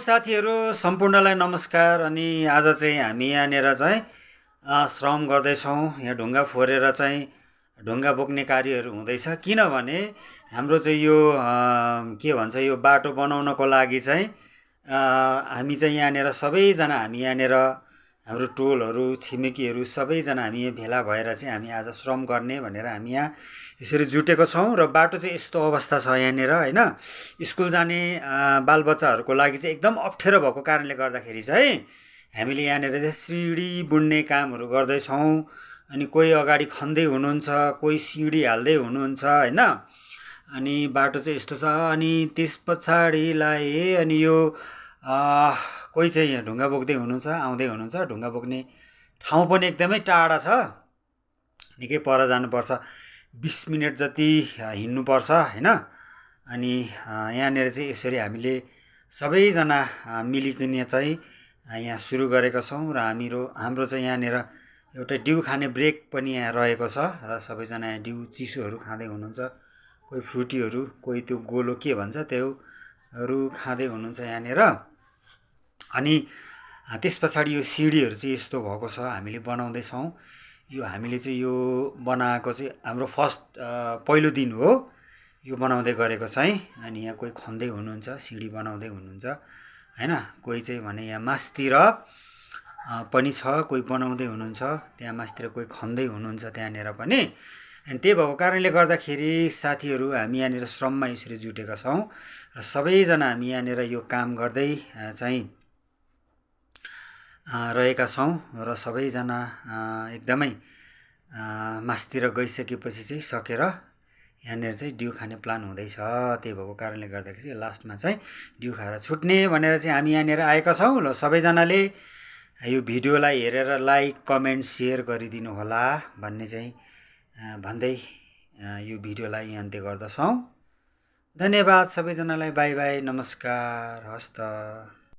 साथीहरू सम्पूर्णलाई नमस्कार। अनि आज चाहिँ हामी यहाँनिर चाहिँ श्रम गर्दैछौँ। यहाँ ढुङ्गा फोरेर चाहिँ ढुङ्गा बोक्ने कार्यहरू हुँदैछ। किनभने हाम्रो चाहिँ यो के भन्छ यो बाटो बनाउनको लागि चाहिँ हामी चाहिँ यहाँनिर सबैजना हामी यहाँनिर हाम्रो टोलहरू छिमेकीहरू सबैजना हामी यहाँ भेला भएर चाहिँ हामी आज श्रम गर्ने भनेर हामी यहाँ यसरी जुटेको छौँ। र बाटो चाहिँ यस्तो अवस्था छ यहाँनिर होइन, स्कुल जाने बालबच्चाहरूको लागि चाहिँ एकदम अप्ठ्यारो भएको कारणले गर्दाखेरि चाहिँ हामीले यहाँनिर चाहिँ सिडी बुन्ने कामहरू गर्दैछौँ। अनि कोही अगाडि खन्दै हुनुहुन्छ, कोही सिडी हाल्दै हुनुहुन्छ होइन। अनि बाटो चाहिँ यस्तो छ। अनि त्यस पछाडिलाई अनि यो कोही चाहिँ यहाँ ढुङ्गा बोक्दै हुनुहुन्छ, आउँदै हुनुहुन्छ। ढुङ्गा बोक्ने ठाउँ पनि एकदमै टाढा छ, निकै पर जानुपर्छ, 20 मिनट जति हिँड्नुपर्छ होइन। अनि यहाँनिर चाहिँ यसरी हामीले सबैजना मिलिकन चाहिँ यहाँ सुरु गरेका छौँ। र हाम्रो चाहिँ यहाँनिर एउटा डिउ खाने ब्रेक पनि यहाँ रहेको छ। र सबैजना यहाँ डिउ चिसोहरू खाँदै हुनुहुन्छ, कोही फ्रुटीहरू, कोही त्यो गोलो के भन्छ त्योहरू खाँदै हुनुहुन्छ यहाँनिर। अनि त्यस पछाडि यो सिडीहरू चाहिँ यस्तो भएको छ, हामीले बनाउँदैछौँ। यो हामीले चाहिँ यो बनाएको चाहिँ हाम्रो पहिलो दिन हो यो बनाउँदै गरेको चाहिँ। अनि यहाँ कोही खन्दै हुनुहुन्छ, सिडी बनाउँदै हुनुहुन्छ होइन। कोही चाहिँ भने यहाँ मासतिर पनि छ, कोही बनाउँदै हुनुहुन्छ, त्यहाँ मासतिर कोही खन्दै हुनुहुन्छ त्यहाँनिर पनि। अनि त्यही भएको कारणले गर्दाखेरि साथीहरू हामी यहाँनिर श्रममा यसरी जुटेका छौँ। र सबैजना हामी यहाँनिर यो काम गर्दै चाहिँ रहेका छौँ। र सबैजना एकदमै मासतिर गइसकेपछि चाहिँ सकेर यहाँनिर चाहिँ डिउ खाने प्लान हुँदैछ। त्यही भएको कारणले गर्दाखेरि चाहिँ लास्टमा चाहिँ डिउ खाएर छुट्ने भनेर चाहिँ हामी यहाँनिर आएका छौँ। ल सबैजनाले यो भिडियोलाई हेरेर लाइक कमेन्ट सेयर गरिदिनु होला भन्ने चाहिँ भन्दै यो भिडियोलाई अन्त्य गर्दछौँ। धन्यवाद सबैजनालाई। बाई बाई, नमस्कार, हस्त।